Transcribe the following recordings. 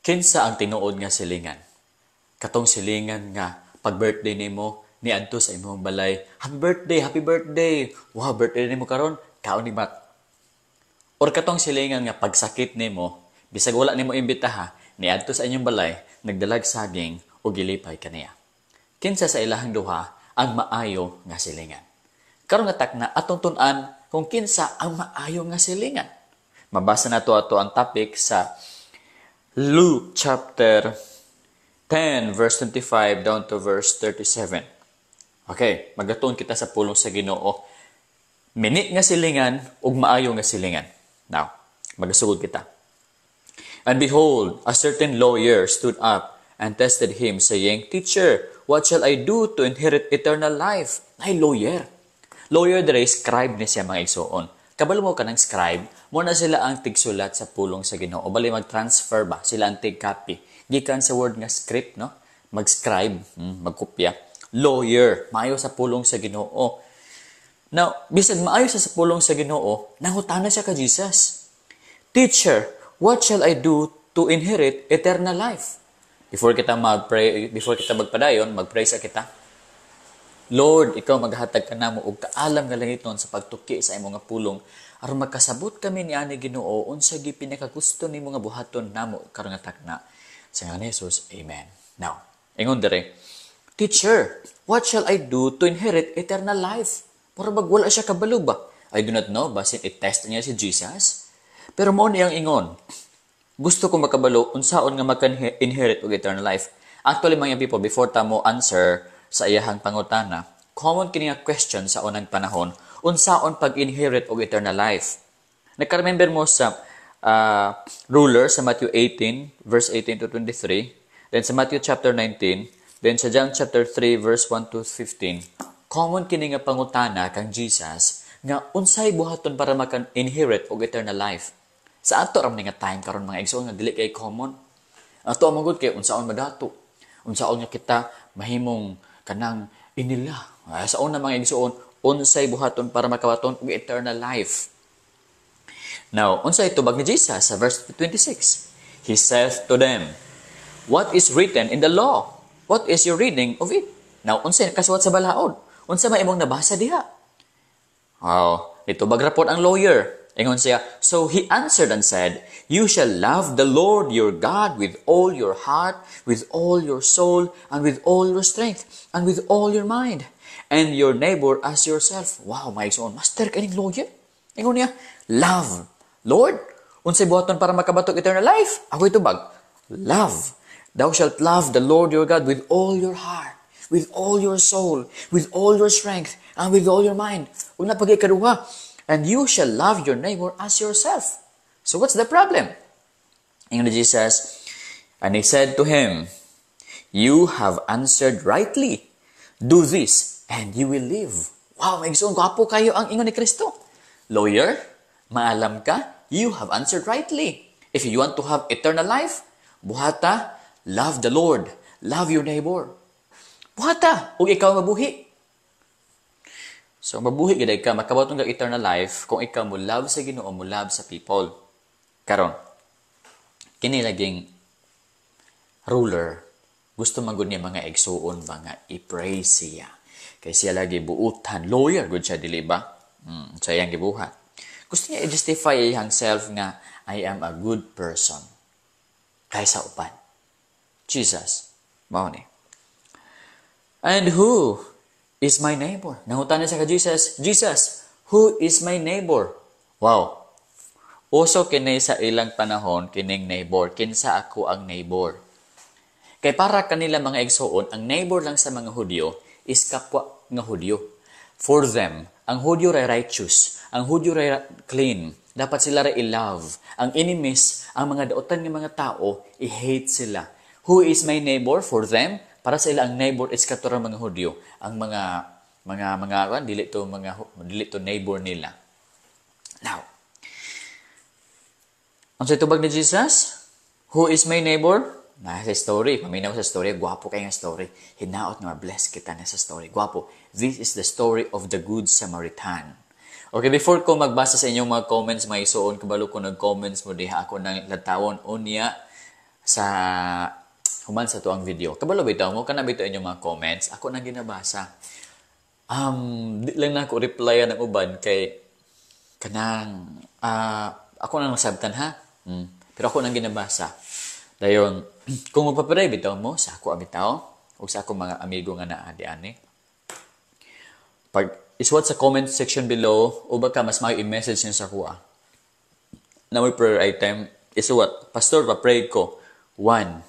Kinsa ang tinuod nga silingan? Katong silingan nga pag birthday nimo niadto sa imong balay, "Happy birthday, happy birthday. Wow, birthday nimo karon, kaon ni mat." Or katong silingan nga pagsakit nimo, bisag wala nimo imbitaha, niadto sa inyong balay, nagdalag saging ug gilipay kaniya. Kinsa sa ilahang duha ang maayo nga silingan? Karon nga takna, atong tun-an kung kinsa ang maayo nga silingan. Mabasa nato ato ang topic sa Luke chapter 10 verse 25 down to verse 37. Okay, magatuon kita sa pulong sa Ginoo. Mini nga silingan ug maayo nga silingan. Now, magasugod kita. And behold, a certain lawyer stood up and tested him, saying, "Teacher, what shall I do to inherit eternal life?" Ay, lawyer. Lawyer dire, scribe ni siya, mga igsuon. Kabalo mo kanang scribe, mo na sila ang tigsulat sa pulong sa Ginoo. Bali mag-transfer ba sila ang tig-copy. Gikan sa word nga script, no? Mag-scribe, magkopya. Lawyer, maayo sa pulong sa Ginoo. Now, bisan maayo siya sa pulong sa Ginoo, nangutana siya ka Jesus. "Teacher, what shall I do to inherit eternal life?" Before kita mag-pray, before kita magpadayon, mag-pray sa kita. Lord, ikaw maghatag ka namo og kaalam nga langiton sa pagtuki sa imong nga pulong aron magkasabot kami ni ani, Ginoo, unsa gi pinakagusto nimo nga buhaton namo karon nga takna. Sa ngalan ni Jesus, amen. Now, ingon dire, "Teacher, what shall I do to inherit eternal life?" Mura bag wala siya kabalo ba? I do not know, basin i-test niya si Jesus. Pero mo niyang ingon, "Gusto ko makabalo unsaon nga maka-inherit og eternal life." Actually, mga people, before ta mo answer sa iyahang pangutana, common kini nga question sa unang panahon, unsaon pag-inherit og eternal life. Naka-remember mo sa ruler sa Matthew 18 verse 18 to 23, then sa Matthew chapter 19, then sa John chapter 3 verse 1 to 15, common kini nga pangutana kang Jesus nga unsay buhaton para maka-inherit og eternal life. Sa ato ra man nga time karon, mga igsoon, nga dili kay common. Ato man gud kay unsaon madato. Unsaon nga kita mahimong kanang inila. Ay, sa una, mga igsoon, unsay buhaton para makabaton og eternal life. Now, unsay tubag ni Jesus sa verse 26? He saith to them, "What is written in the law? What is your reading of it?" Now, unsay kasuwat sa balaod? Unsa may imong nabasa diha? Oh, nitubag ra pod ang lawyer. Ingon siya, so he answered and said, "You shall love the Lord your God with all your heart, with all your soul, and with all your strength, and with all your mind, and your neighbor as yourself." Wow, my own master kaning lawyer. Ingon niya, "Love. Lord, unsay buhaton para makabaton og eternal life? Ako itubag, love. Thou shalt love the Lord your God with all your heart, with all your soul, with all your strength, and with all your mind." Ug naa pa gyuy ikaduha, "And you shall love your neighbor as yourself." So what's the problem? Ingon ni Jesus, and he said to him, "You have answered rightly. Do this, and you will live." Wow, igsoon, gwapo kayo ang ingon ni Kristo. "Lawyer, maalam ka, you have answered rightly. If you want to have eternal life, buhata, love the Lord, love your neighbor. Buhata, ug ikaw mabuhi." So, mabuhi gid ka, makabaton ka eternal life kung ikaw mo love sa Ginoo, mo love sa people. Karon, kini laging ruler, gusto man gud niya, mga igsuon ba, nga i-praise siya. Kay siya lagi buutan, lawyer gud siya, dili ba? Sa iyang gibuhat. Gusto niya i-justify iyang self nga "I am a good person" kaysa uban. Jesus, mao ni. "And who is my neighbor?" Nangutana siya ka Jesus, "Jesus, who is my neighbor?" Wow. Uso kini sa ilang panahon kining neighbor. Kinsa ako ang neighbor? Kay para kanila, mga igsuon, ang neighbor lang sa mga Hudyo is kapwa nga Hudyo. For them, ang Hudyo ray righteous, ang Hudyo ray clean. Dapat sila ray i-love. Ang enemies, ang mga daotan nga mga tao, i-hate sila. Who is my neighbor for them? Para sa ila, ang neighbor is katurang mga Hudyo. Ang mga kan dili to neighbor nila. Now, ang sa tubag ni Jesus, "Who is my neighbor?" Na sa story, paminaw sa story, gwapo kay nga story. Hinaot nga bless kita na sa story. Gwapo. This is the story of the Good Samaritan. Okay, before ko magbasa sa inyong mga comments, mga isuon, kabalo ko nag-comments mo diha ako ng latawon. Unya, Sa human sa tuang video. Kabalo bitaw mo kana bitaw inyong mga comments, ako nang ginabasa. Di lang na ako replyan ang uban kay kanang ako nang nasabtan ha. Pero ako nang ginabasa. Dayon, kung magpa-pray bitaw mo sa ako bitaw o sa ako mga amigo nga naa di ani. Pag isuwat sa comment section below o baka mas maayo i-message niyo sa kuha. Na may prayer item, isuwat, "Pastor, pa-pray ko. 1,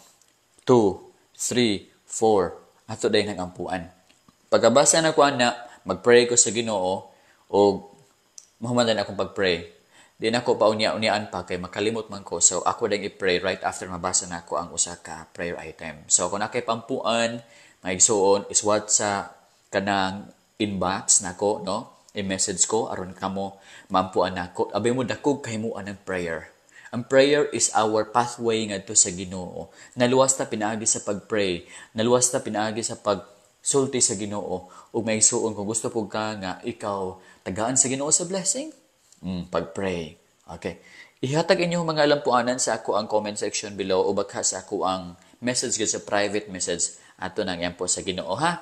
2, 3, 4." Ato dayon ang ampuan. Pagkabasa na ko ana, mag-pray ko sa Ginoo o mahuman din akong pag-pray. Di na ako paunya-unyaan pa kay makalimot man ko. So ako din i-pray right after mabasa na ako ang usa ka prayer item. So kung naa kay paampuan, maigsuon, iswat sa kanang inbox nako, no? I-message ko aron kamo maampuan nako. Abi mo dakog kahimuan ng prayer. Ang prayer is our pathway ngadto sa Ginoo. Naluwas ta pinaagi sa pag-pray. Naluwas ta pinaagi sa pagsulti sa Ginoo. Ug maigsuon, kung gusto pud ka nga ikaw tagaan sa Ginoo sa blessing, pag-pray. Okay. Ihatag inyong mga alampuanan sa ako ang comment section below o baka sa ako ang message sa private message, ato nang yan po sa Ginoo ha.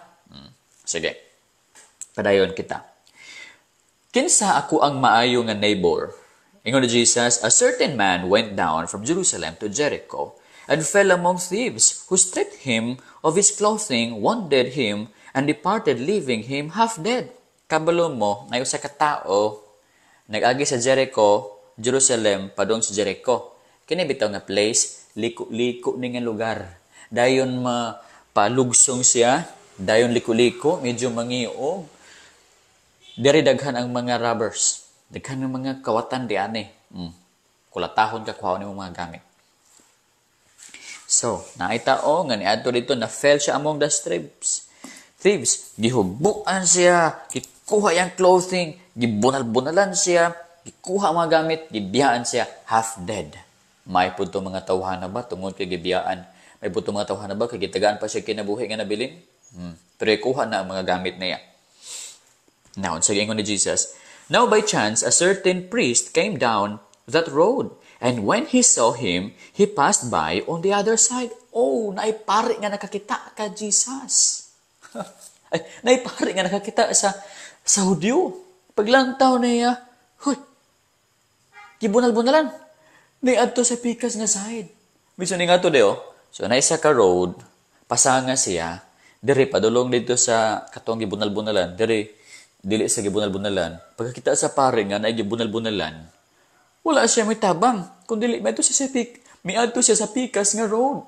Sige. Padayon kita. Kinsa ako ang maayo nga neighbor? Ingon ni Jesus, "A certain man went down from Jerusalem to Jericho and fell among thieves, who stripped him of his clothing, wounded him, and departed, leaving him half dead." Kabalo mo, may usa ka tao nag-agi sa Jericho, Jerusalem, padung sa Jericho. Kini bitaw nga place, liko-liko ni nga lugar. Dayon mapalugsong siya, dayon liko-liko, medyo mangiog. Diri daghan ang mga robbers. Daghan ng mga kawatan di ani. Kulatahon ka, kuhaon nimo mga gamit. So, naay tao nga niadto dito, na fell siya among the thieves. Thieves, gihubuan siya, gikuha yang clothing, gibunal-bunalan siya, gikuha ang mga gamit, gibiyaan siya, half dead. May pud mga tawhana ba tungod kay gibiyaan? May pud mga tawhana ba kay gitagaan pa siya kinabuhi nga nabilin? Pero ikuha na ang mga gamit niya. Now, sa ingon ni Jesus, "Now by chance a certain priest came down that road, and when he saw him, he passed by on the other side." Oh, naay pari nga nakakita ka Jesus. Ay, naay pari nga nakakita sa Hudyo. Paglantaw niya, huy, gibunal-bunalan. Ni adto sa pikas nga side. Bisan ni nga to deo. So naisa ka road, pasanga siya, diri padulong dito sa katong gibunal-bunalan, diri dili sa gibunal-bunalan. Pagkakita sa pare nga naay gibunal-bunalan, wala siya may tabang. Kung dili may siya sa pik, miadto siya sa pikas nga road.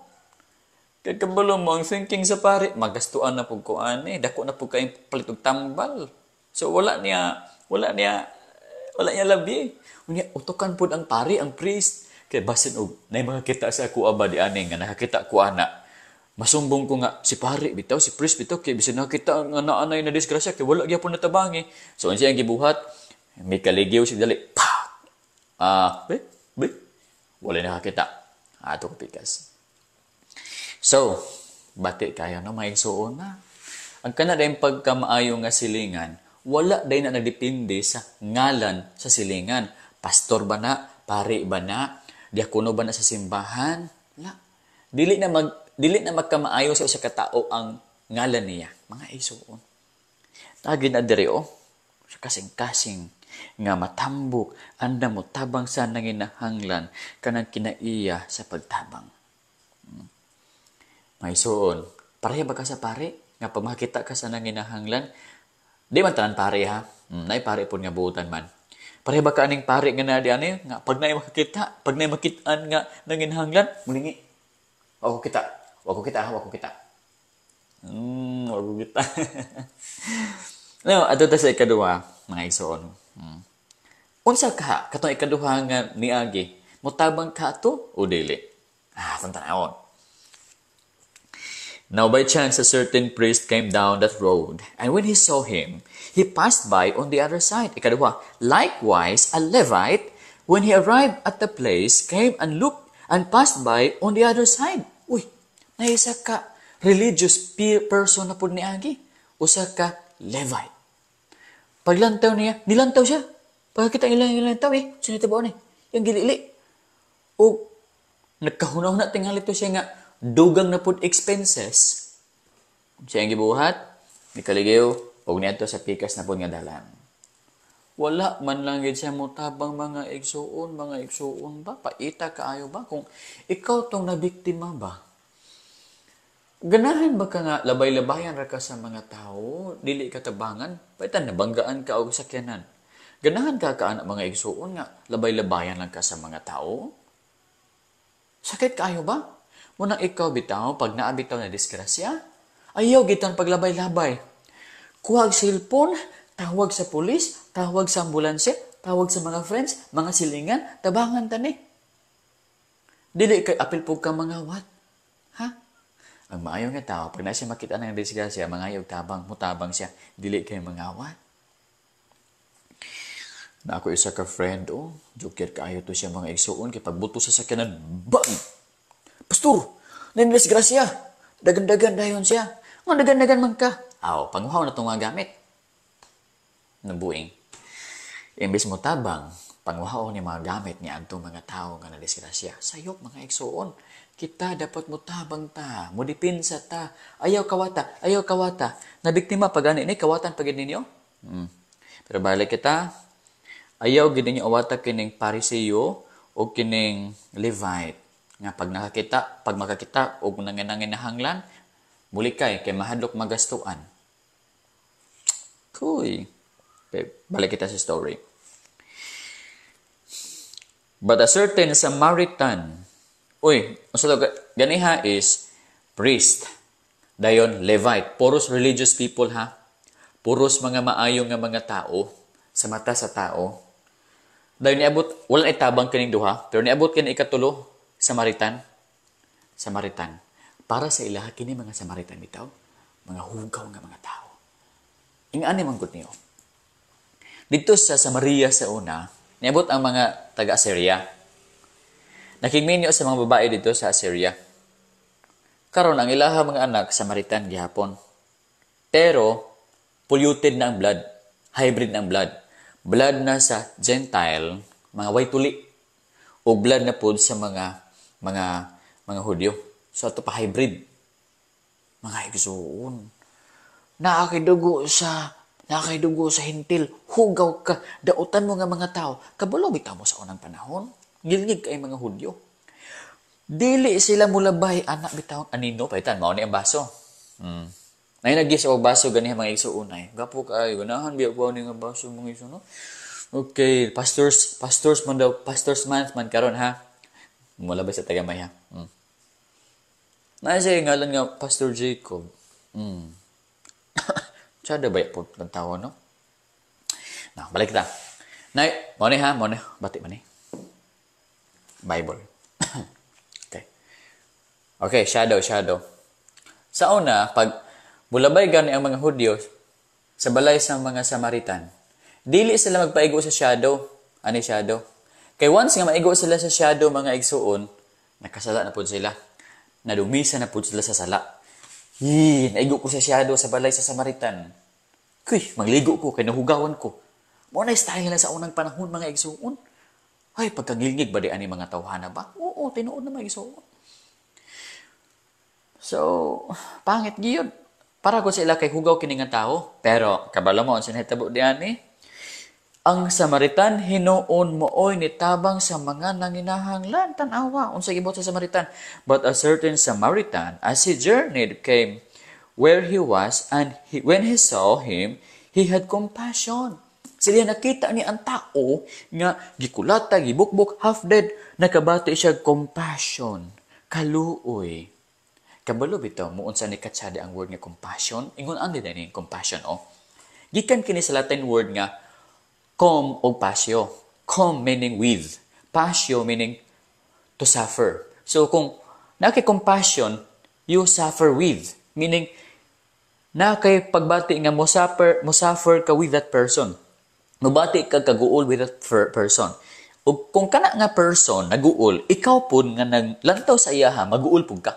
Kay kabalo mo ang thinking sa pare, magastuan na pug ko ani, dako na pug kayong palit og tambal. So wala niya labi. Unya utokan pud ang pare, ang priest. Kay basin og nay makakita sa ako aba di ani nga nakakita ko ana. Masumbong ko nga si pare bitaw, si priest bitaw, kay bisan nakita nga naanay na disgrasya kay wala gyapon natabangi. So unsa ang gibuhat? May kaligyaw si dali. Pa! Ah, be, be. Wala nakakita. Ato ko pikas. So, bati kayo no, may igsuon na. Ang kana din pagkamaayo nga silingan, wala day na nagdepende sa ngalan sa silingan. Pastor ba na? Pari ba na? Diakono ba na sa simbahan? Wala. Dili na magkamaayo sa usa ka tawo ang ngalan niya. Mga igsuon. Tagi na diri oh, sa kasing-kasing nga matambok anda mo tabang sa nanginahanglan kanang kinaiya sa pagtabang. Mga igsuon, pareha ba ka sa pare? Nga pag makita ka sa nanginahanglan, di man tanan pare ha. Naay pare pud nga buutan man. Pareha ba ka aning pare nga na di ani nga pag naay makakita, pag naay makitaan nga nanginahanglan, mulingi. Wa ko kita. Wa ko kita, wa ko kita. Wa ko kita. No, adto ta sa ikaduha, mga igsoon. Unsa ka katong ikaduha nga niagi? Mutabang ka to o dili? Ah, atong tanawon. "Now by chance a certain priest came down that road, and when he saw him, he passed by on the other side." Ikaduha, "Likewise, a Levite, when he arrived at the place, came and looked and passed by on the other side." Uy, naisa ka religious person na pud niagi. Usa ka Levite. Paglantaw niya, nilantaw siya. Pagkita ilang nilantaw eh, sinitabaw ni, yung gilili. O, Nagkahunaw na tingali to siya nga dugang na pud expenses. Siya ang gibuhat, nikaligaw, og niadto sa pikas na pud nga dalan. Wala man lang gid siya motabang, mga igsuon ba? Paita kaayo ba? Kung ikaw tong nabiktima ba? Ganahan ba ka nga labay-labayan ra ka sa mga tao, dili ka tabangan, paitan nabanggaan ka og sakyanan? Ganahan ka ka ana, mga igsuon, nga labay-labayan lang ka sa mga tao? Sakit kaayo ba? Munang ikaw bitaw, pag naa bitaw na disgrasya, ayaw gitan paglabay-labay. Kuhag cellphone, tawag sa pulis, tawag sa ambulansya, tawag sa mga friends, mga silingan, tabangan tani. Dili kay apil po ka mga what? Ha? Ang maayo nga tao, pag na siya makita ng disgrasya, mga tabang, mutabang siya, dili kay mga what? Na ako isa ka friend, oh, joker kaayo to siya, mga igsuon, kay pagbuto sa sakyanan, bang! "Pastor, disgrasya!" Dagan-dagan dayon siya. Nga dagan-dagan man ka. Aw, panguhaw na itong mga gamit. Nabuing. Imbes mo tabang, panguhaw ni mga gamit ni antong mga tao nga nadisgrasya. Sayop, mga igsuon. Kita dapat mo tabang ta, mo dipinsa ta. Ayaw kawata, ayaw kawata. Nabiktima pa gani ni kawatan pa gid ninyo. Pero balik kita, ayaw gid ninyo awata kining Pariseo o kining Levite nga pag nakakita, pag makakita og nanginahanglan, mulikay kay mahadlok magastuan. Kuy. Okay, balik kita sa story. But a certain Samaritan, uy, unsa to ganiha is priest. Dayon Levite, puros religious people ha. Puros mga maayo nga mga tao sa mata sa tao. Dayon niabot, wala itabang kining duha, pero niabot kini ikatulo, Samaritan. Samaritan. Para sa ilaha kini mga Samaritan bitaw, mga hugaw nga mga tao. Ingani man gud niyo. Dito sa Samaria sa una, niabot ang mga taga-Assyria. Nakigminyo sa mga babae dito sa Assyria. Karon ang ilaha mga anak Samaritan gihapon. Pero polluted na ang blood, hybrid na ang blood. Blood na sa Gentile, mga way tuli, o blood na pud sa mga Hudyo. So ato pa hybrid. Mga igsuon. Naa kay dugo sa Hentil, hugaw ka, dautan mo nga mga tao. Kabalo bitaw mo sa unang panahon, ngilngig kay mga Hudyo. Dili sila mulabay anak bitaw anino paitan mao ni ang baso. Nay nagis og baso ganiha, mga igsuonay. Gapo kaayo ganahan biya ko ni nga baso, mga igsuon, no? Okay, pastors pastors man daw, pastors month man karon ha. Mulabay sa tagamay ha. Na siya ngalan nga Pastor Jacob. Tsada ba po ng tao, no? Na, balik ta. Nay, mo ni ha, mo ni. Bati man ni. Bible. Okay. Okay, shadow, shadow. Sa una, pag mulabay gani ang mga Hudyo sa balay sa mga Samaritan, dili sila magpaigo sa shadow. Ano shadow? Kay once nga maigo sila sa shadow, mga igsuon, nakasala na pud sila. Nadumisa na pud sila sa sala. Hi, naigo ko sa shadow sa balay sa Samaritan. Kuy, magligo ko kay nahugawan ko. Mo na style nila sa unang panahon, mga igsuon. Ay, pagkangilngig ba di ani mga tawhana ba? Oo, tinuod na, mga igsuon. So, pangit giyod. Para ko sila kay hugaw kini nga tao. Pero kabalo mo unsa nahitabo diani? Ang Samaritan hinuon mooy nitabang sa mga nanginahanglan. Tan-awa unsa gibuhat sa Samaritan. But a certain Samaritan, as he journeyed, came where he was, and when he saw him, he had compassion. Sila nakita ni ang tao nga gikulata, gibukbok, half dead, nakabati siya compassion, kaluoy. Kabalo bitaw mo unsa ni katsada ang word nga compassion? Ingon ang din compassion oh. Gikan kini sa Latin word nga com o passio. Com meaning with. Passio meaning to suffer. So kung naa compassion, you suffer with. Meaning, na kay pagbati nga mo suffer ka with that person. Mobati ka kaguol with that person. Ug kung kana nga person naguol, ikaw pud nga naglantaw sa iyaha, maguol pud ka.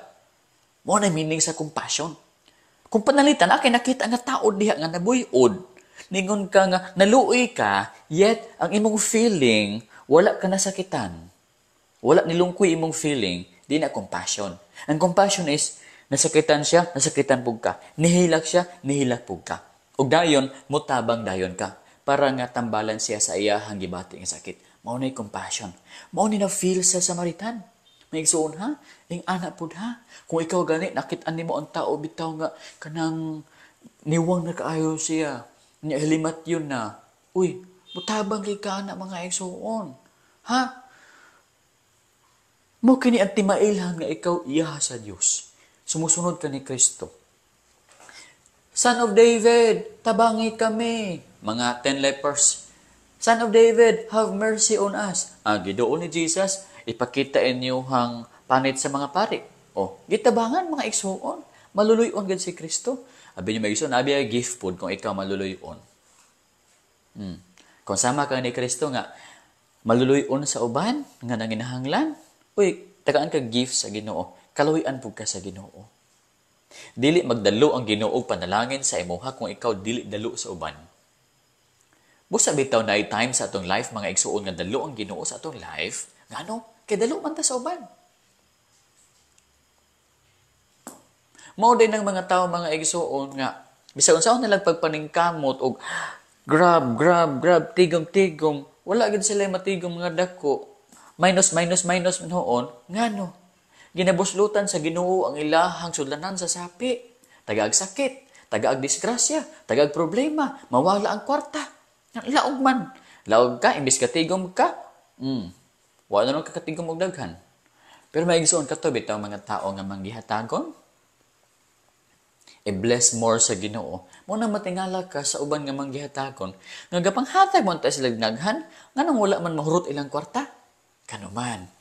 Mo na meaning sa compassion. Kung panalitan, akay nakita nga tao diha nga nabuyod, ningon ka nga naluoy ka, yet ang imong feeling wala ka nasakitan. Wala nilungkoy imong feeling, Di na compassion. Ang compassion is, nasakitan siya, nasakitan pug ka. Nihilak siya, nihilak pug ka. Ug dayon, mutabang dayon ka. Para nga tambalan siya sa iyahang gibati nga sakit. Mao na compassion. Mao ni na feel sa Samaritan. May igsuon ha? Ing ana pud ha? Kung ikaw gani, nakit-an nimo ang tao bitaw nga kanang niwang na kaayo siya. Nya hilimat yun na. Uy, mutabang kay ka na mga igsuon. Ha? Mo kini ang timailhan nga ikaw iya sa Dios. Sumusunod ka ni Kristo. Son of David, tabangi kami. Mga 10 lepers. Son of David, have mercy on us. Ang giduol ni Jesus, ipakita inyo hang panit sa mga pari. O, gitabangan mga igsuon. Maluluyon gid si Kristo. Abi niyo mga igsuon, abi ay gift food kung ikaw maluluyon. Kung sama ka ni Kristo nga, maluluyon sa uban, nga nanginahanglan, uy, tagaan ka gift sa Ginoo. Kaluoyan pud ka sa Ginoo. Dili magdalo ang Ginoo panalangin sa imuha kung ikaw dili dalo sa uban. Busa bitaw na time sa atong life mga igsuon nga dalo ang Ginoo sa atong life, ngano kay dalo man ta sa uban. Mao din ang mga tao mga igsuon nga bisag unsaon nilang pagpaningkamot og grab grab grab tigom-tigom, wala gid sila matigom nga dako. Minus minus minus noon, ngano ginabuslutan sa Ginoo ang ilahang sudlanan sa sapi. Tagaag sakit, tagaag disgrasya, tagaag problema, mawala ang kwarta. Laog man. Laog ka, imbis katigom ka, wala na kakatigom og daghan. Pero may igsoon ka to, bitaw mga tao nga manggihatagon, i-bless more sa Ginoo. Muna matingala ka sa uban nga manggihatagon, nga gapanghatag mo ta sila daghan, nganong wala man mahurot ilang kwarta? Kanuman.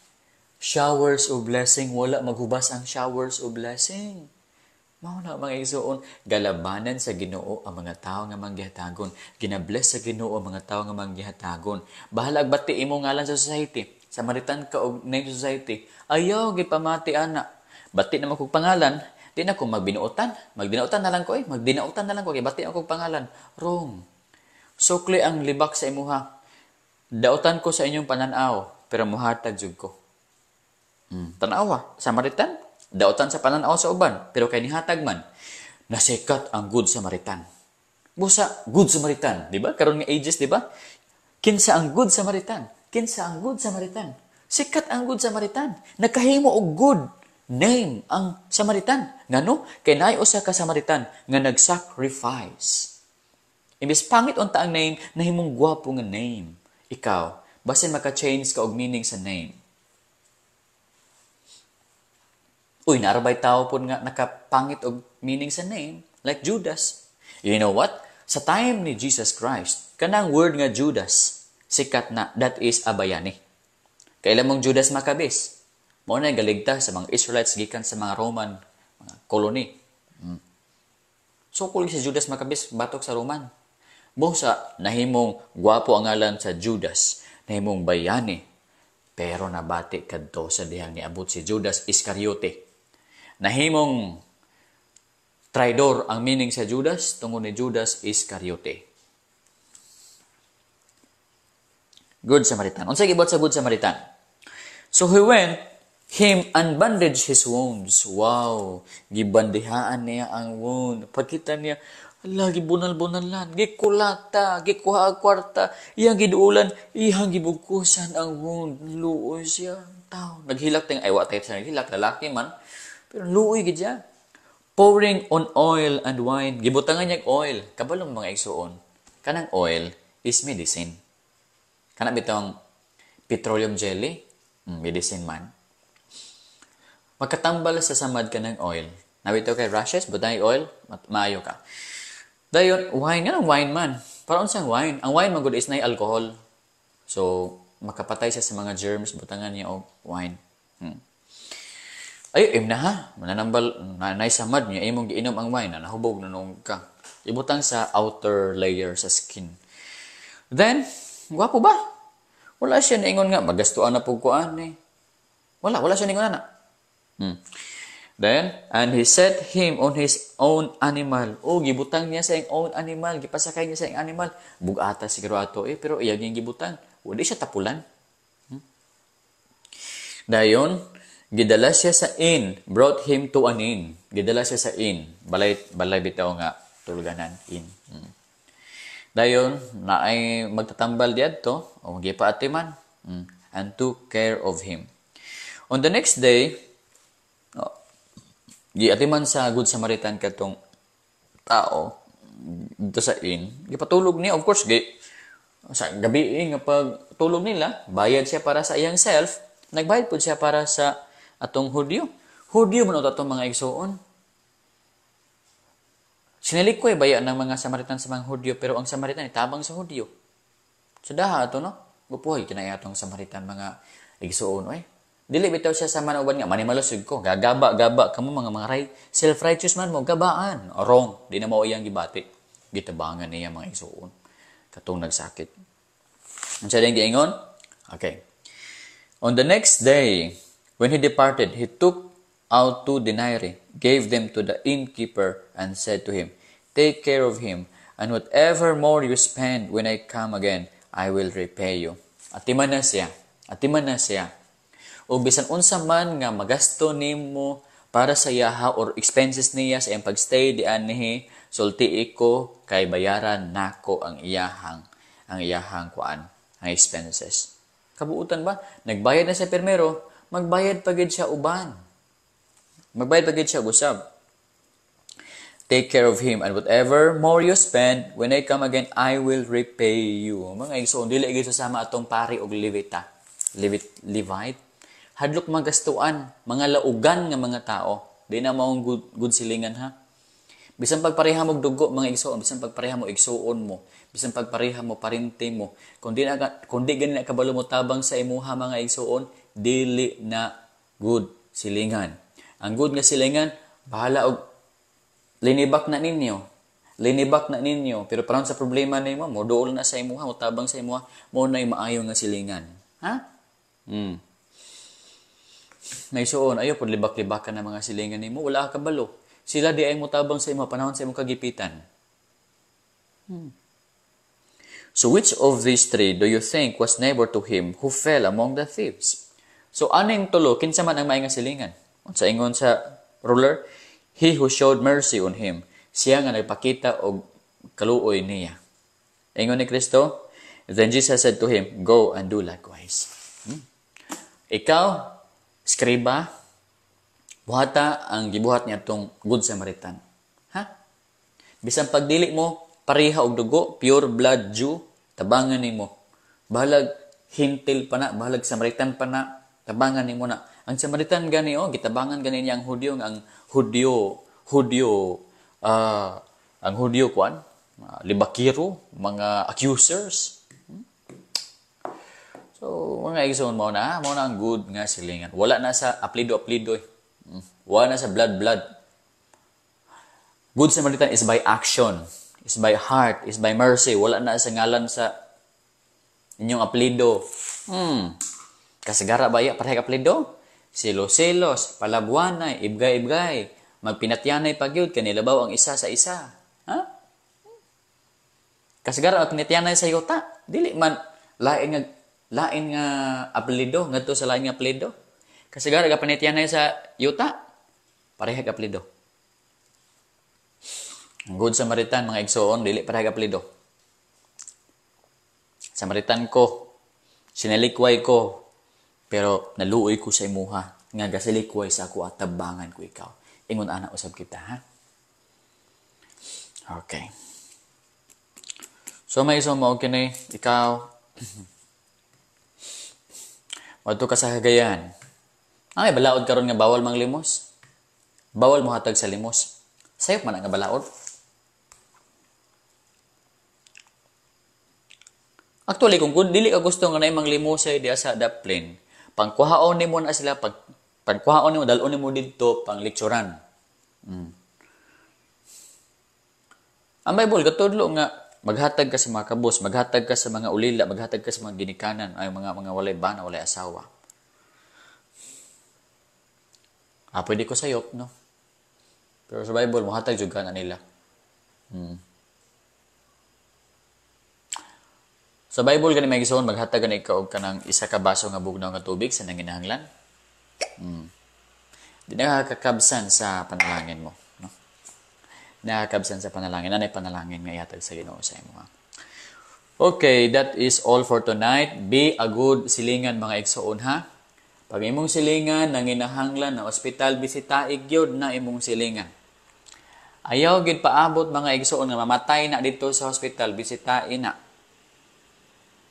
Showers of blessing, wala maghubas ang showers of blessing. Mao na mga igsoon, galabanan sa Ginoo ang mga tao nga manggihatagon. Ginabless sa Ginoo ang mga tao nga manggihatagon. Bahalag bati imo ngalan sa society. Samaritan ka og name society. Ayaw gipamati ana. Bati na man kog pangalan, di na ko magbinuotan. Magdinautan na lang ko eh. Magdinautan na lang ko kay bati ako kog pangalan. Wrong. Sukli ang libak sa imuha. Dautan ko sa inyong pananaw, pero muhatag jud ko. Tanawa, Samaritan, dautan sa pananaw sa uban, pero kay nihatag man, nasikat ang Good Samaritan. Busa, Good Samaritan, di ba? Karon nga ages, di ba? Kinsa ang Good Samaritan? Kinsa ang Good Samaritan? Sikat ang Good Samaritan. Nakahimo og good name ang Samaritan. Ngano? Kay naay usa ka Samaritan nga nag-sacrifice. Imbes pangit unta ang name, nahimong gwapo nga name. Ikaw, basin maka-change ka og meaning sa name. Uy, naarabay tao po nga nakapangit og meaning sa name, like Judas. You know what? Sa time ni Jesus Christ, kanang word nga Judas, sikat na, that is abayani. Kailan mong Judas Maccabees? Mao na galigtas sa mga Israelites gikan sa mga Roman, mga koloni. Sukol si Judas Maccabees batok sa Roman. Busa nahimong gwapo ang ngalan sa Judas, nahimong bayani. Pero nabati kadto sa dihang niabot si Judas Iscariote. Nahimong traidor ang meaning sa Judas tungod ni Judas Iscariote. Good Samaritan. Unsay gibuhat sa Good Samaritan? So he went him and bandaged his wounds. Wow, gibandihaan niya ang wound. Pagkita niya, ala, gibunal-bunalan, gikulata, gikuha ang kwarta, iyang giduulan, iyang gibugkusan ang wound. Luoy siya. Tao. Naghilak ting, ay, wa tayo sa naghilak, lalaki man. Pero luoy gid siya. Pouring on oil and wine. Gibutangan niya oil. Kabalong mga igsuon. Kanang oil is medicine. Kana bitong petroleum jelly, medicine man. Magkatambal sa samad ka ng oil. Nawito kay rashes, butang oil, maayo ka. Dayon, wine, nga wine man. Para unsang wine? Ang wine man gud is nay alcohol. So, makapatay siya sa mga germs, butangan niya og wine. Ay, im na ha. Mananambal, nanay samad niya, imong giinom ang wine, na nahubog na nung ka. Ibutang sa outer layer sa skin. Then, gwapo ba? Wala siya naingon nga, magastuan na po ko ani. Wala siya naingon na. Then, and he set him on his own animal. Oh, gibutang niya sa iyang own animal. Gipasakay niya sa iyang animal. Bugata siguro ato eh, pero iyang gibutang. Wala siya tapulan. Dayon, Gidala siya sa inn, brought him to an inn. Gidala siya sa inn. Balay, balay bitaw nga tuluganan, inn. Dayon, naay magtatambal diadto, o gipaatiman, and took care of him. On the next day, oh, giatiman sa Good Samaritan katong tao dito sa inn, gipatulog niya, of course, gi, sa gabi nga pagtulog nila, bayad siya para sa iyang self, nagbayad po siya para sa atong Hudyo. Hudyo man atong mga igsuon. Sinalikoy baya ng mga Samaritan sa mga Hudyo, pero ang Samaritan itabang sa Hudyo. So daha ato, no? Gupuhay kinay atong Samaritan mga igsuon, oy. Dili bitaw siya sa manuban nga manimalos ko, gagaba-gaba kamo mga right, self-righteous man mo, gabaan. Wrong, di na mao iyang gibati. Gitabangan niya mga igsuon katong nagsakit. Unsa ding giingon? Okay. On the next day, when he departed, he took out 2 denarii, gave them to the innkeeper, and said to him, "Take care of him, and whatever more you spend when I come again, I will repay you." Atiman na siya. Atiman na siya. O bisan unsa man nga magasto nimo para sa iyaha or expenses niya sa iyang pagstay di anhi, sulti ko kay bayaran nako ang iyahang kuan, ang expenses. Kabuutan ba? Nagbayad na sa permero, magbayad pa gid siya uban. Magbayad pa gid siya usab. Take care of him, and whatever more you spend, when I come again, I will repay you. Mga igsoon, dili gid sama atong pari og Levita. Levite. Hadlok magastuan, mga laugan nga mga tao. Di na maong good silingan, ha. Bisan pagpareha mo dugo mga igsoon, bisan pagpareha mo igsoon mo, bisan pagpareha mo parente mo, kung di gani na kabalo mo tabang sa imuha mga igsoon, dili na good silingan. Ang good nga silingan, bahala og linibak na ninyo. Linibak na ninyo, pero panahon sa problema nimo, mo duol na sa imuha, mo tabang sa imuha, mo na maayo nga silingan. Ha? May suon, ayo pud libak-libakan na mga silingan nimo, wala ka kabalo. Sila di ay motabang sa imo panahon sa imong kagipitan. So which of these three do you think was neighbor to him who fell among the thieves? So aning tulo, kinsa man ang maayong silingan? Unsa ingon sa ruler? He who showed mercy on him. Siya nga nagpakita og kaluoy niya. Ingon ni Kristo, then Jesus said to him, "Go and do likewise." Ikaw, skriba, buhata ang gibuhat niya atong Good Samaritan. Ha? Bisan pagdili mo, pareha og dugo, pure blood Jew, tabangan nimo. Bahalag hintil pa na, bahalag Samaritan pa na, tabangan nimo na. Ang Samaritan gani, oh, gitabangan gani niya ang Hudyo, ang Hudyo kuan, libakiro, mga accusers. So, mga igsoon mo na ang good nga silingan. Wala na sa aplido-aplido eh. Wala na sa blood-blood. Good Samaritan is by action, is by heart, is by mercy. Wala na sa ngalan sa inyong aplido. Kasigara ba ya pareha aplido? Selos-selos, palabuanay, ibgay-ibgay, magpinatyanay pagyud kanilabaw ang isa sa isa. Ha? Kasigara magpinatyanay sa yuta. Dili man lain nga apelyido ngadto sa lain nga apelyido. Kasigara gapanityanay sa yuta, pareha apelyido. Ang Good Samaritan mga igsoon, dili pareha apelyido. Samaritan ko, sinalikway ko, pero naluoy ko sa imuha nga gasilikway sa ako at tabangan ko ikaw. Ingon ana usab kita, ha? Okay. So may iso mo kini ikaw wadto ka sa Cagayan. Ay, balaod karon nga bawal mang limos. Bawal mo hatag sa limos. Sayop man ang balaod. Actually, kung dili ka gusto nga naay manglimosay diha sa daplin, pangkuhaon nimo na sila, pangkuhaon nimo, dalon nimo didto pang lekturan. Ang Bible gatudlo nga maghatag ka sa mga kabos, maghatag ka sa mga ulila, maghatag ka sa mga ginikanan, ay mga walay bana, walay asawa. Ah, pwede ko sayop, no? Pero sa Bible, mohatag jud ka na nila. Sa Bible gani may gisuon maghatag gani ka og kanang isa ka baso nga bugnaw nga tubig sa nanginahanglan. Di nakakabsan sa panalangin mo, no? Nakakabsan sa panalangin. Anay panalangin nga ihatag sa Ginoo sa imo, ha? Okay, that is all for tonight. Be a good silingan, mga igsoon, ha. Pag imong silingan nanginahanglan na ospital, bisitaig gyud na imong silingan. Ayaw gid paabot, mga igsoon, nga mamatay na dito sa hospital, bisitain na.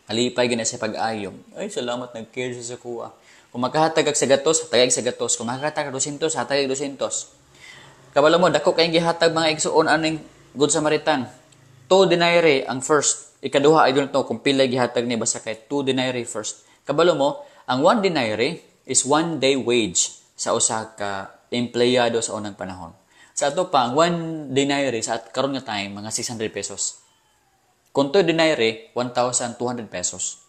Alipay gid na sa pag-ayo. "Ay, salamat, nag-care sa kuha." Kung makahatag sa gatos, hatagay sa gatos. Kung makahatag 200, hatagay 200. Kabalo mo, dako kayong gihatag, mga igsoon, aning Good Samaritan. 2 denarii ang first. Ikaduha, I don't know kung pila gihatag ni, basta kay 2 denarii first. Kabalo mo, ang 1 denarii is one day wage sa usa ka empleyado sa unang panahon. Sa ato pa, ang 1 denarii sa at karon nga time, mga 600 pesos. Kung 2 denarii, 1,200 pesos.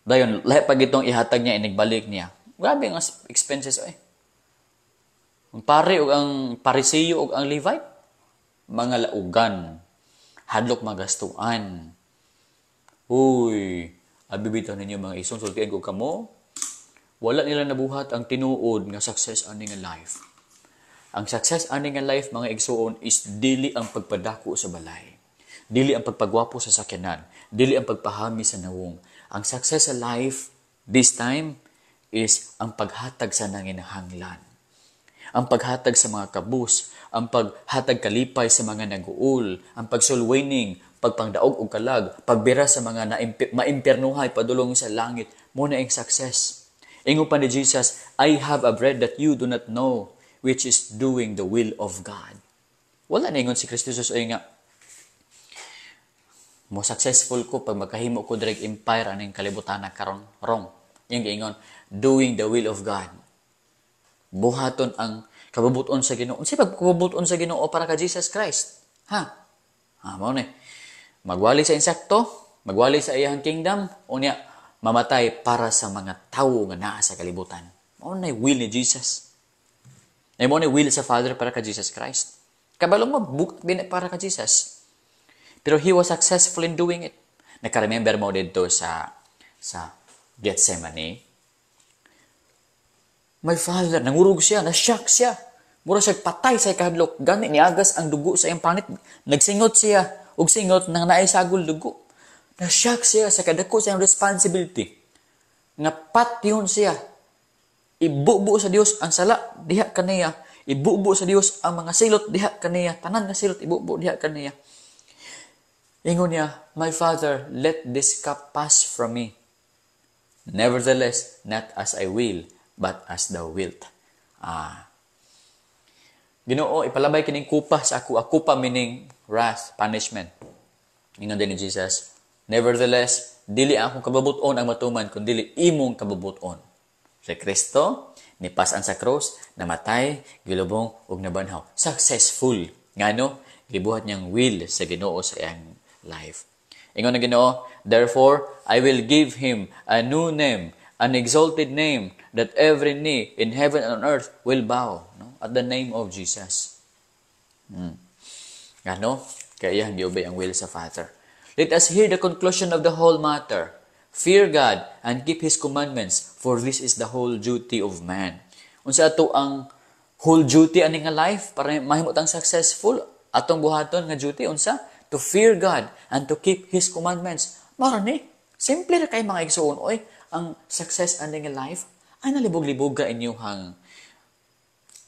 Dayon, lahi pag itong ihatag niya, inigbalik niya. Grabe ang expenses ay. Ang pare ug ang Parisiyo ug ang Levite, mga laugan, hadlok magastuan. Uy, abi bitaw ninyo, mga igsoon, sultian ko kamo, wala nila nabuhat ang tinuod nga success ani nga life. Ang success ani nga life, mga igsoon, is dili ang pagpadako sa balay. Dili ang pagpagwapo sa sakyanan, dili ang pagpahami sa nawong. Ang success sa life this time is ang paghatag sa nanginahanglan. Ang paghatag sa mga kabus, ang paghatag kalipay sa mga naguol, ang pag-soul winning, pagpangdaog og kalag, pagbira sa mga maimpiernuhay padulong sa langit, mo na ang success. Ingon pa ni Jesus, "I have a bread that you do not know, which is doing the will of God." Wala na ingon si Kristo Jesus ay nga, mo successful ko pag magkahimo ko direct empire aning kalibutan na karon. Wrong. Yung giingon, doing the will of God. Buhaton ang kabubuton sa Ginoo. Unsay pagkabubuton sa Ginoo para ka Jesus Christ? Ha? Ha, mao ni. Magwali sa insekto, magwali sa iyang kingdom, unya mamatay para sa mga tawo nga naa sa kalibutan. Mao na will ni Jesus. Ay mao na will sa Father para ka Jesus Christ. Kabalo mo, buk din para ka Jesus. Pero he was successful in doing it. Naka-remember mo dito sa Gethsemane. My Father, nangurog siya, na-shock siya. Mura siya patay sa ikahadlok. Gani niagas ang dugo sa iyang panit. Nagsingot siya og singot nang naay sagol dugo. Na-shock siya sa kadako sa iyang responsibility. Nga patyon siya. Ibubo sa Dios ang sala diha kaniya. Ibubo sa Dios ang mga silot diha kaniya. Tanan nga silot ibubo diha kaniya. Ingon niya, "My Father, let this cup pass from me. Nevertheless, not as I will, but as thou wilt." Ah. Ginoo, ipalabay kining kupa sa ako. A kupa meaning wrath, punishment. Ingon din ni Jesus, "Nevertheless, dili akong kabubuton ang matuman, kun dili imong kabubuton." Si Kristo, nipasan sa cross, namatay, gilubong, ug nabanhaw. Successful. Ngano? Gibuhat niyang will sa Ginoo sa iyang life. Ingon ng Ginoo, "Therefore, I will give him a new name, an exalted name, that every knee in heaven and on earth will bow, no, at the name of Jesus." Ano? Kaya iyang giubay ang will sa Father. Let us hear the conclusion of the whole matter. Fear God and keep His commandments, for this is the whole duty of man. Unsa ato ang whole duty ani nga life para mahimo tang successful? Atong buhaton nga duty unsa? To fear God and to keep His commandments. Mao ni. Simple ra kay, mga igsoon, oy, ang success ani nga life ay nalibog-libog ka inyuhang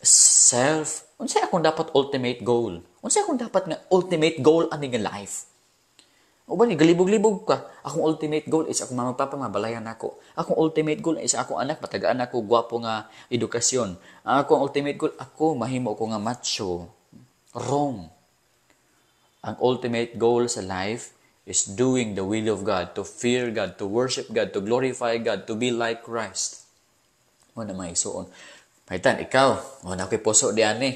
self. Unsa akong dapat ultimate goal? Unsa akong dapat nga ultimate goal ani nga life? O ba ni galibog-libog ka? Akong ultimate goal is akong mama, papa mabalayan ako. Akong ultimate goal is akong anak matagaan ako gwapo nga edukasyon. Akong ultimate goal, ako mahimo ko nga macho. Wrong. Ang ultimate goal sa life is doing the will of God, to fear God, to worship God, to glorify God, to be like Christ. Mo na, mga igsoon. Paitan, ikaw, mo na ako'y puso diyan eh.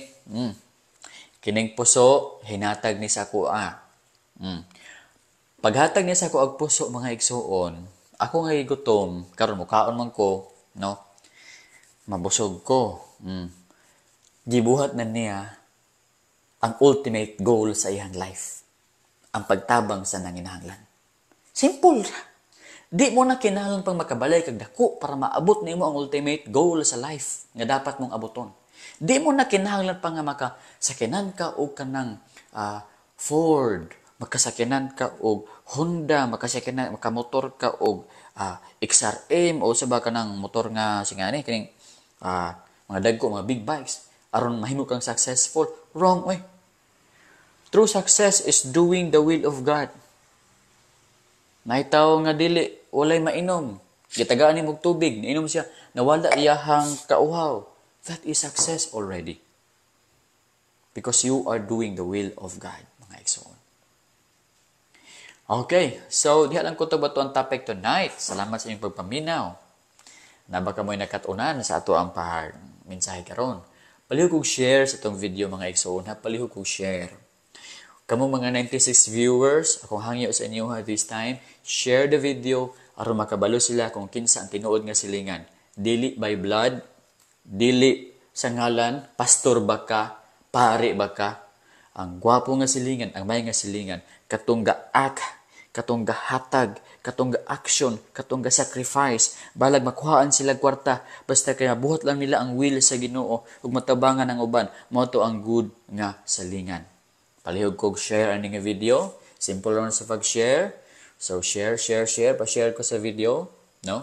Kining puso, hinatag ni sa ako ah. Paghatag niya sa ako og puso, mga igsoon, ako nga gutom, karon mukaon man ko, no? Mabusog ko. Gibuhat na niya ang ultimate goal sa iyang life. Ang pagtabang sa nanginahanglan. Simple ra. Di mo na kinahanglan pang makabalay kag dako para maabot nimo ang ultimate goal sa life nga dapat mong abuton. Di mo na kinahanglan pa nga makasakinan ka og kanang Ford, makasakinan ka og Honda, makasakinan, makamotor ka og XRM o sa ba kanang motor nga singani kining mga dagko, mga big bikes aron mahimo kang successful. Wrong oy. True success is doing the will of God. Naitaw nga dili walay mainom, gitagaan nimo og tubig, niinom siya, nawala iyahang kauhaw. That is success already. Because you are doing the will of God, mga igsoon. Okay, so diha lang ko to ang topic tonight. Salamat sa inyong pagpaminaw. Na baka mo'y nakatunan sa ato ang pag mensahe karon. Palihog kog share sa itong video, mga igsoon, ha, palihog kog share. Kamo mga 96 viewers, akong hangyo sa inyo ha this time, share the video aron makabalo sila kung kinsa ang tinuod nga silingan. Dili by blood, dili sa ngalan, pastor ba ka, pari ba ka. Ang gwapo nga silingan, ang may nga silingan, katong gaak, katong gahatag, katong ga-action, katong ga-sacrifice, balag makuhaan sila kwarta, basta kaya buhat lang nila ang will sa Ginoo ug matabangan ang uban, mao to ang good nga silingan. Palihog kog share ani nga video. Simple lang sa pag-share. So share, share, share, pa-share ko sa video, no?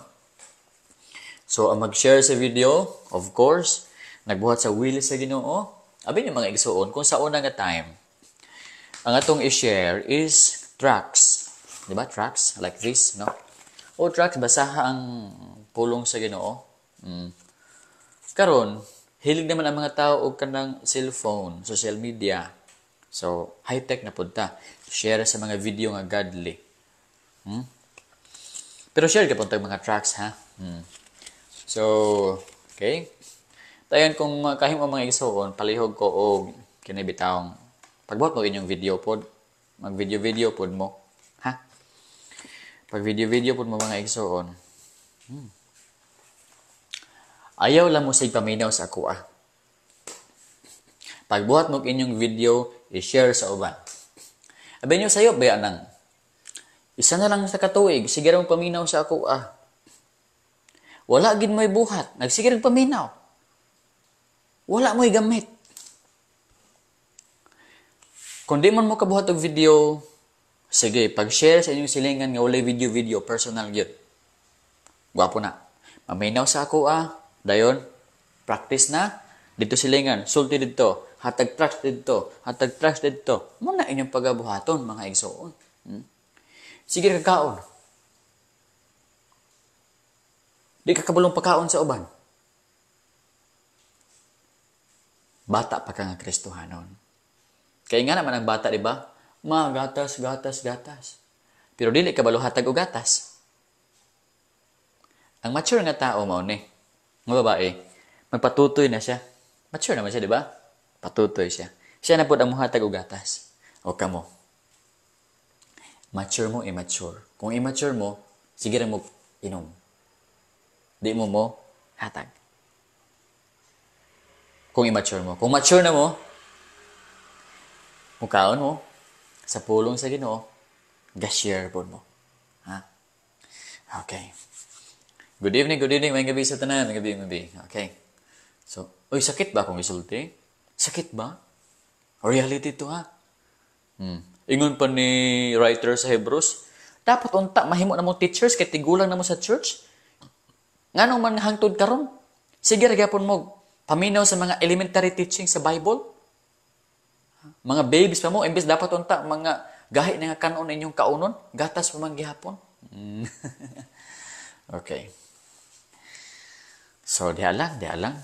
So ang mag-share sa video, of course, nagbuhat sa will sa Ginoo. Abi ni mga igsuon, kung sa una nga time, ang atong i-share is tracts. Di ba? Tracts like this, no? O tracts, basaha ang pulong sa Ginoo. Karon, hilig naman ang mga tao og kanang cellphone, social media. So, high-tech na pud ta. Share sa mga video nga godly. Pero share ka pud mga tracts, ha? So, okay. Tayon kung kahimo mga igsuon, palihog ko og kini bitawng pagbuhat mo inyong video pod, mag video-video pod mo, ha? Pag video-video pod mo, mga igsuon. Ayaw lang mo sig paminaw sa ako, ah. Pagbuhat mo inyong video, i-share sa uban. Abi niyo sayo ba nang isa na lang sa katuig, sige ra paminaw sa ako, ah. Wala gid mo'y buhat, nagsige ra paminaw. Wala mo'y gamit. Kung di man mo kabuhat og video, sige, pag-share sa inyong silingan nga walay video-video, personal gyud. Gwapo na. Maminaw sa ako, ah. Dayon, practice na. Dito silingan, sulti dito, hatag tracts dito, hatag tracts dito. Muna inyong pagabuhaton, mga igsoon. Sige kakaon. Di ka kabulong pagkaon sa uban. Bata pa ka nga Kristohanon. Kaya nga naman ang bata, di ba? Ma, gatas, gatas, gatas. Pero dili ka baluhatag o gatas. Ang mature nga tao mao ni, nga babae, magpatutoy na siya. Mature naman siya, di ba? Patutoy siya. Siya na po ang muhatag og gatas. O kamo. Mature mo, immature. Kung immature mo, sige ra mo inom. Di mo mo hatag. Kung immature mo. Kung mature na mo, mukaon mo, sa pulong sa Ginoo, ga-share po mo. Ha? Okay. Good evening, good evening. May gabi sa tanan. May gabi, may gabi. Okay. So, oy, sakit ba akong isulti? Sakit ba? Reality to, ha? Ingon pa ni writer sa Hebrews, dapat unta mahimo na mong teachers kay tigulang na mo sa church. Nganong man hangtod karon? Sige ra gyapon mo paminaw sa mga elementary teaching sa Bible. Mga babies pa mo, imbes dapat unta mga gahi na nga kanon inyong kaunon, gatas pa man gihapon. Okay. So, diha lang, diha lang.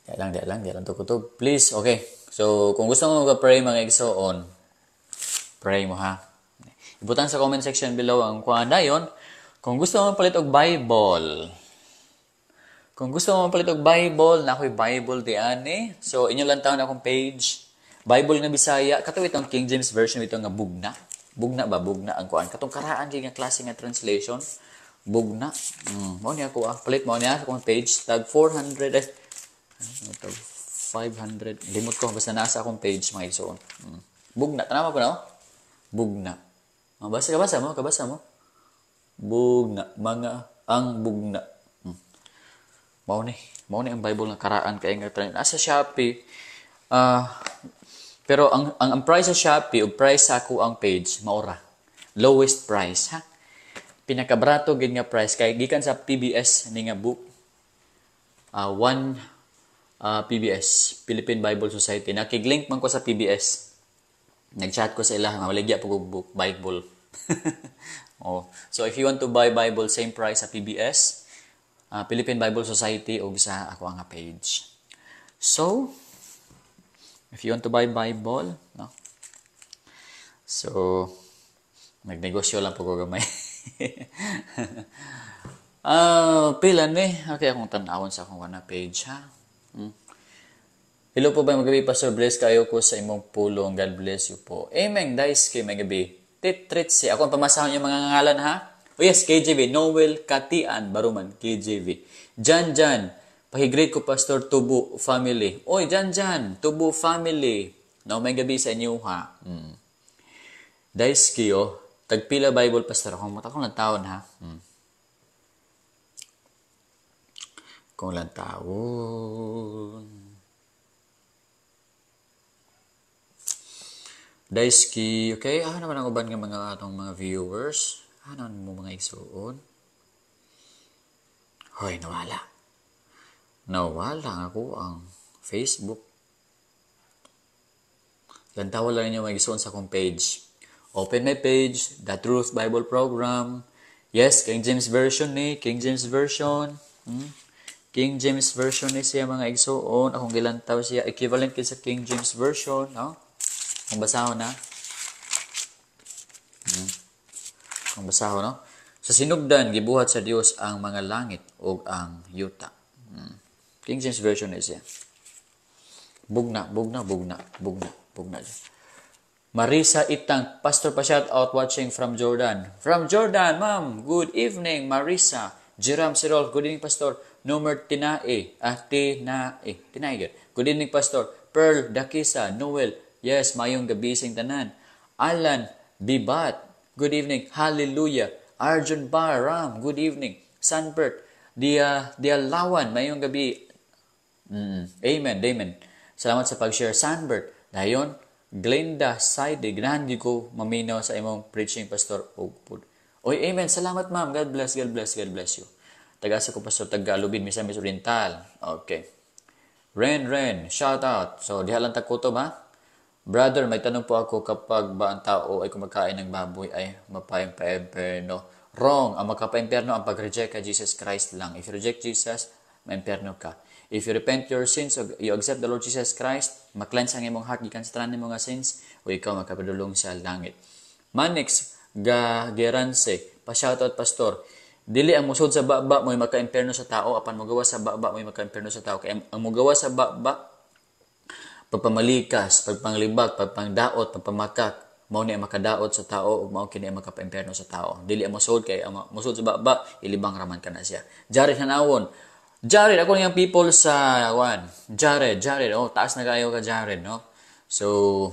Diha lang, diha lang, diha lang tukutog. Please, okay. So, kung gusto mo mag-pray, mga igsoon, pray mo, ha. Ibutang sa comment section below ang kuan dayon. Kung gusto mo mapalit og Bible, kung gusto mo mapalit og Bible, na ako'y Bible di ani. So, inyo lang taon akong page. Bible nga Bisaya. Kato itong King James Version ito nga bugna. Bugna ba? Bugna ang kuan. Katong karaan kay nga klase nga translation. Bugna. Mao niya ako, ah. Palit mo niya akong page. Tag 400, eh, ano tag 500. Limot ko. Basta nasa akong page, mga igsoon. Bugna. Tanawa ko na, oh. Bugna. Oh, basa, kabasa mo, kabasa mo. Bugna, mga ang bugna. Mao ni ang Bible nga karaan kay nga trend. Nasa Shopee. Pero ang price sa Shopee ug price sa ako ang page maura. Lowest price, ha. Pinakabarato gid nga price kay gikan sa PBS ni nga book. One PBS, Philippine Bible Society. Nakig-link man ko sa PBS. Nag-chat ko sa ila, mabaligya po og book Bible. Oh. So if you want to buy Bible, same price sa PBS, Philippine Bible Society, ug sa ako nga page. So, if you want to buy Bible, no? So, nagnegosyo lang po ko gamay. Ah, pila ni? Okay, akong tan-awon sa akong wana page, ha. Hello po ba, magabi, Pastor. Bless kayo ko sa imong pulong. God bless you po. Amen. Dice kay may gabi. Titritsi. Ako ang pamasahon yung mga ngalan, ha. Oh yes, KJV. Noel Katian Baruman, KJV. Jan Jan. Paki-greet ko, Pastor, Tubo family. Oy, Jan Jan, Tubo family. No, may gabi sa inyo, ha. Dice oh. Tagpila Bible, Pastor. Akong mata kong lang taon, ha. Kung lang taon. Daisky, okay, ano naman ang uban nga mga atong mga viewers? Ano mo mga igsuon? Hoy, nawala. Nawala ako ang Facebook. Lantawa lang ninyo mga igsuon sa akong page. Open my page, The Truth Bible Program. Yes, King James Version ni, King James Version. King James Version ni siya mga igsuon. Akong gilantaw siya, equivalent kay sa King James Version, no? Kung basahon na. Kung basahon, no? Sa sinugdan, gibuhat sa Dios ang mga langit ug ang yuta. King James Version is siya. Bugna, bugna, bugna, bugna, bugna. Marisa Itang, Pastor pa shout out, watching from Jordan. From Jordan, ma'am. Good evening, Marisa. Jerome Sirol, good evening, Pastor. Nomer Tinae, Tinae, Tinae. Good evening, Pastor. Pearl Dakisa, Noel, yes, mayong gabi sing tanan. Alan Bibat, good evening. Hallelujah. Arjun Baram, good evening. Sanbert, Dia Dialawan, mayong gabi. Amen, amen. Salamat sa pag-share, Sanbert. Dayon, Glenda Saide, ganahan gyud ko maminaw sa imong preaching, Pastor. Og Oy, amen. Salamat, ma'am. God bless, God bless, God bless you. Taga-asa ko, Pastor? Tagalubin, Misamis Oriental. Okay. Ren Ren, shout out. So, diha lang tagkutob, ha? Brother, may tanong po ako, kapag ba ang tao ay kumakain ng baboy ay mapaimpierno? Wrong. Ang makapaimpierno ang pag-reject kay Jesus Christ lang. If you reject Jesus, maimpierno ka. If you repent your sins, you accept the Lord Jesus Christ, ma-cleanse ang imong heart gikan sa tanan nimong mga sins, o ikaw makapadulong sa langit. Manix Geranse, pa-shoutout, Pastor. Dili ang musod sa baba mo'y maka-impierno sa tao, apan mogawa sa baba mo'y maka-impierno sa tao. Kaya ang mogawa sa baba, pagpamalikas, pagpanglibak, pagpangdaot, pagpamakak, mao ni ang makadaot sa tao ug mao kini ang makapaimpierno sa tao. Dili ang mosud kay ang mosud sa baba, ilibang raman ka na siya. Jared Hanawon. Jared, ako niyang people sa one. Jared, Jared, oh, taas na kayo ka Jared, no? So,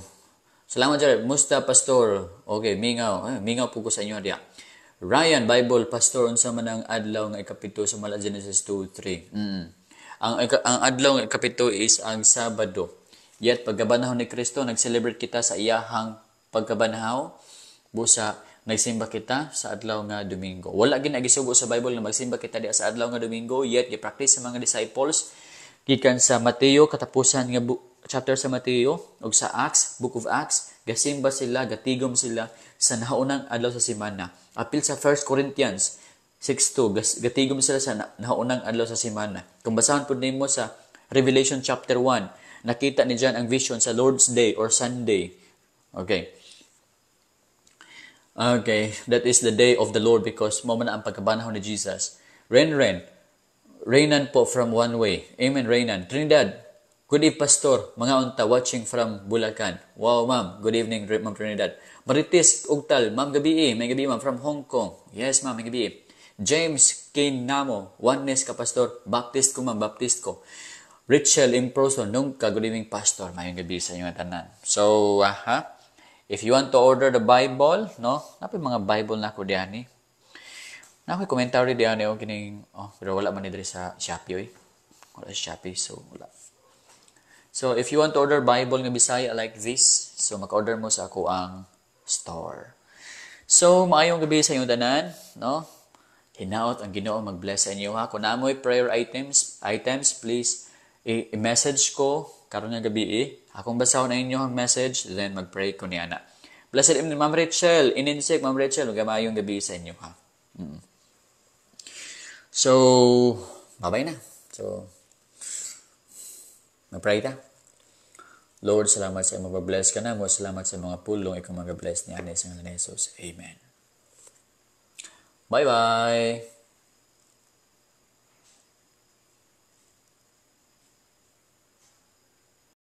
salamat, Jared. Musta, Pastor? Okay, mingaw. Ay, mingaw po ko sa inyo diya. Ryan, Bible, Pastor, unsa man ang adlaw nga ikapito sa mala Genesis 2:3? Ang adlaw nga ikapito is ang Sabado. Yet, pagkabanhaw ni Kristo, nag-celebrate kita sa iyahang pagkabanhaw. Busa, nagsimba kita sa adlaw nga Domingo. Wala gid nagisugo sa Bible nga magsimba kita diha sa adlaw nga Domingo, yet gi-practice sa mga disciples gikan sa Mateo, katapusan nga chapter sa Mateo ug sa Acts, Book of Acts, gasimba sila, gatigom sila sa naunang adlaw sa semana. Apil sa 1 Corinthians 6:2, gatigom sila sa naunang adlaw sa semana. Kung basahon pud nimo sa Revelation chapter 1, nakita ni John ang vision sa Lord's Day or Sunday. Okay. Okay, that is the day of the Lord because mao man ang pagkabanhaw ni Jesus. Ren Ren, Reynan po from One Way. Amen, Reynan. Trinidad, good evening, Pastor. Mga unta, watching from Bulacan. Wow, ma'am. Good evening, Ma'am Trinidad. Marites Ugtal, ma'am, gabi. May gabi, ma'am, from Hong Kong. Yes, ma'am, may gabi. James Kinamo, oneness ka, Pastor. Baptist ko, ma'am, Baptist ko. Richel Improso, nung ka, good evening, Pastor. Mayong gabi sa inyong tanan. So, aha. If you want to order the Bible, no? Naa pay mga Bible nako diani. Naa koy commentary diani o kining, oh, pero wala man ni diri sa Shopee oy. Wala sa Shopee, so wala. So if you want to order Bible nga Bisaya like this, so maka-order mo sa akoang store. So maayong gabi sa inyong tanan, no? Hinaot ang Ginoo mag-bless sa inyo ha. Kung naa moy prayer items, please i-message ko karon nga gabi eh. Akong basahon ang inyong message, then mag-pray ko niana. Blessed evening, Ma'am Rachel. Ininsik, Ma'am Rachel, maayong gabi sa inyo ha. So, bye-bye na. So, mag-pray ta. Lord, salamat sa imong bless ka namo. Salamat sa mga pulong ikaw mga bless niya sa ngalan ni Jesus. Amen. Bye-bye.